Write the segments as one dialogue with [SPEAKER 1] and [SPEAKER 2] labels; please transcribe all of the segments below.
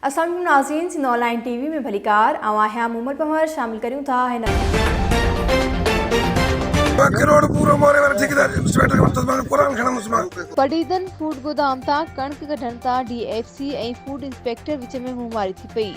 [SPEAKER 1] السلام عليڪم ناظرين سنڌ آن لائين ٽي وي ۾ ڀليڪار آئون آهيان مومل پنهور شامل ڪريون ٿا هن
[SPEAKER 2] ڪروڙ پورو موري واري ٺيڪيدار انسپيڪٽر کي ورتس مان قرآن کڻندس مان.
[SPEAKER 3] پڊعيدن فوڊ گودام تان ڪڻڪ ڪڍڻ تان D F C ۽ food inspector وچ ۾ منهن ماري ٿي پئي،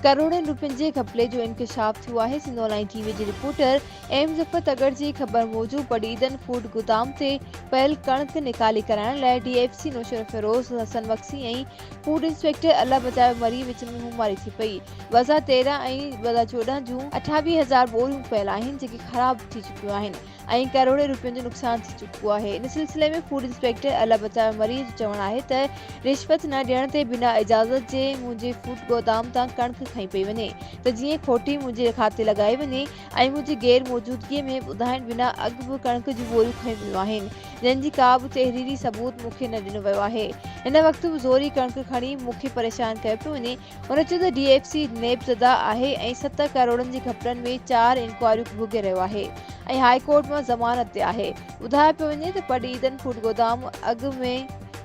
[SPEAKER 3] ڪروڙين روپين جي گهپلي جو انڪشاف ٿيو آهي، سنڌ آن لائين ٽي وي جي رپورٽر ايم ظفر تڳڙ جي خبر موجب پڊعيدن فوڊ گودام تي پيل ڪڻڪ نيڪالي ڪرائڻ لاء D F C Naushahro Feroze Hassan Magsi ۽ food inspector Allah Bachayo Marri وچ ۾ منهن ماري ٿي پئي، 2013 ۽ 2014 جون 28000 ٻوريون پيل آهن جيڪي خراب ٿي چڪيون آهن. ۽ ڪروڙين روپين جو نقصان ٿي چڪو آهي ان سلسلي ۾ فوڊ انسپيڪٽر الله بچايو مري جو چوڻ آهي ته رشوت نه ڏيڻ تي بنا اجازت جي منهنجي فوڊ گودام تان ڪڻڪ کنئي پئي وڃي ته جيئن کوٽي منهنجي کاتي لڳائي وڃي ۽ منهنجي غير موجودگي ۾ ٻڌائڻ بنا اڳ به ڪڻڪ جون ٻوريون کنيون ويون آهن جنهن جي ڪا به تحريري ثبوت مون کي نه ڏنو ويو آهي هن وقت به زوري ڪڻڪ کڻي مون کي پريشان ڪيو پيو وڃي هن چيو ته ڊي ايف سي نيب زده آهي ۽ ست ڪروڙن جي گهپلن ۾ چار انڪوائريون ڀوڳي رهيو آهي ۽ هاء ڪورٽ مان ضمانت تي آهي. ٻڌايو پيو وڃي ته پڊ عيدن فوڊ گودام اڳ ۾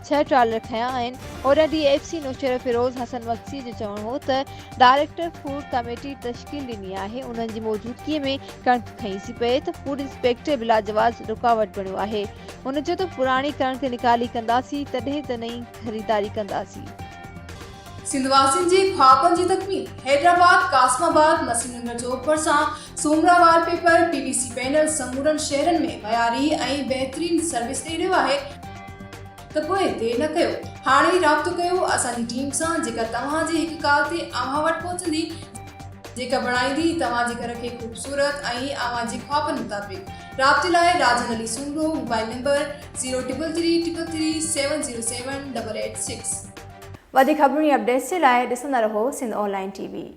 [SPEAKER 3] ڇهه ٽرالر کنيا آهن. هوڏانهن D F C Naushahro Feroze Hassan Magsi جو چوڻ هو ته ڊائريڪٽر فوڊ ڪميٽي تشڪيل ڏني آهي انهن جي موجودگي ۾ ڪڻڪ کنئي سي پئي ته فوڊ انسپيڪٽر بلاجواز رڪاوٽ بڻيو آهي. هن چيو ته پراڻي ڪڻڪ نيڪالي ڪنداسين تڏهن ته نئين خريداري ڪنداسين.
[SPEAKER 4] سنڌ واسين جي خوابن جي تڪميل، حيدرآباد، قاسم آباد، مسيح نگر چوڪ ڀرسان Soomra wallpaper, P V C panel سمورن شهرن ۾ معياري ۽ بهترين سروس ڏئي رهيو آهي ته پوء دير نه ڪيو هاڻي ئي رابطو ڪيو اسان جي ٽيم سان جيڪا توهان جي هڪ ڪال تي اوهان وٽ پهچندي جيڪا بڻائيندي توهان جي گهر کي خوبصورت ۽ اوهان جي خوابن مطابق رابطي لاء Rajan Ali Soomro mobile number zero triple three triple three seven zero seven double eight six.
[SPEAKER 1] وڌيڪ خبرن ۽ اپڊيٽس جي لاء ڏسندا رهو سنڌ آن لائين ٽي وي.